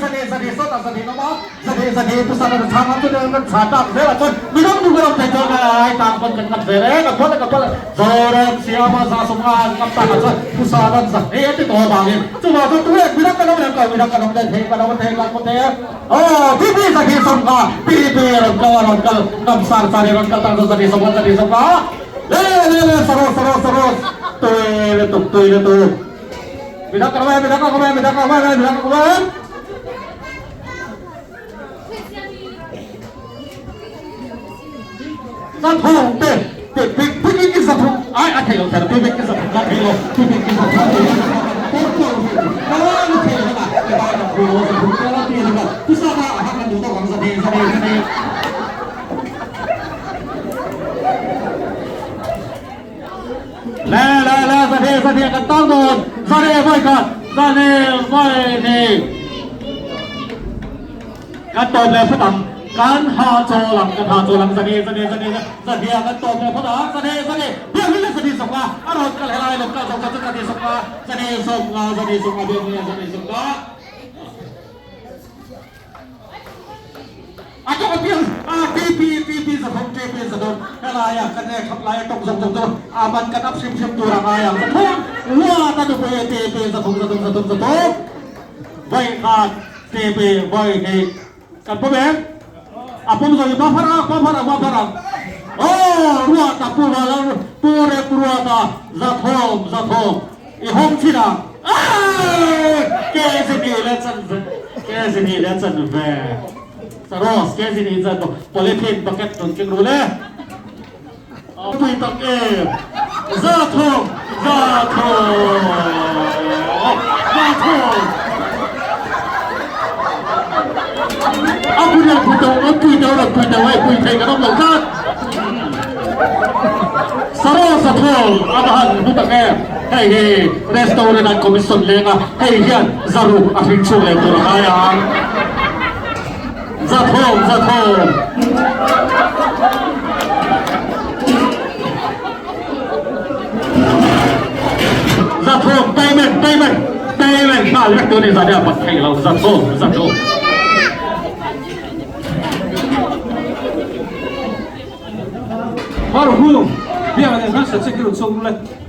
zane zane sawtah zane an awm a, zane zane pu sana na chhang ang chu kan chhan tak zel ah chuan midang nu kan awm thei chuan ai tang pawn kan ngam zel e, kan phal e kan phal e, Zoram Siama za sawmnga an ngam tak ah chuan pu sana an zahne a ti tawh avangin chuvang chuan tu e midang kan awm lem lo, midang kan awm leh thei kan awm thei kan hmu thei e, aw TP zahnih 50 TP rawn kal a rawn kal ngam sar sar i rawn kal tak chuan zahnih 50 zahnih 50 le le le saros saros saros tui lutuk tui lutuk. Midang kan awm em, midang kan awm em, midang kan awm em, midang kan awm em. Zathung te, te pik pik in zathung ai a thei lo thei lo, pik pik zathung ka thei lo, pik pik zathung ka thei lo. Por por hi, ka la thei lo na, ka ba ka phu lo zathung ka la ti lo. Pusa ka ha kan du to kang zathe zathe zathe. Le le le zahne zahne kan tang dawn zahne vawi khat zahne vawi hnih kan tawp leh phawt ang kan ha chawl ang kan ha chawl ang zahne zahne zahne zahne kan tawp leh phawt ang zahne zahne biak hi zahne sawk a a rawn kal helai lo kal zawk chu zahne sawk a zahne sawk nga zahne sawk nga biak hi zahne sawk nga. A tawng apiang a TP TP zathum TP zathum helaia kan e khap laia tawng zawng zawng chu a man kan up hrim hrim tur a ngai ang zathum ruat a nupui e TP zathum zathum zathum zathum vawi khat TP vawi hnih kan pawm em a pawm zawng i ba phar ang ba phar ang ba phar ang aw ruat a pu val pu rem ruat a zathum zathum I hawng thin a, Aii! Kezini le chan ve, Kezini le chan ve. Saros, Kezini chan polythene bucket rawn keng ru le. Pui tak em! Za thawm! Za thawm! Za thawm! A pui lo pui tawh, an pui tawh rawn pui tawh hei pui thei kan awm lo tlat. Saros a thawl a va han hmu tak em! Hei hi restaurant an commission leng a, hei hian zaruk a hring chhuak leh tur a ngai ang. Za thawm, za thawm. Za thawm, payment, payment, payment nghal vek tur ni zan hian pat thei lo, za thawm, za thawm. Mar hung, biak a nen khan hriat che khi rawn chhuak lul e.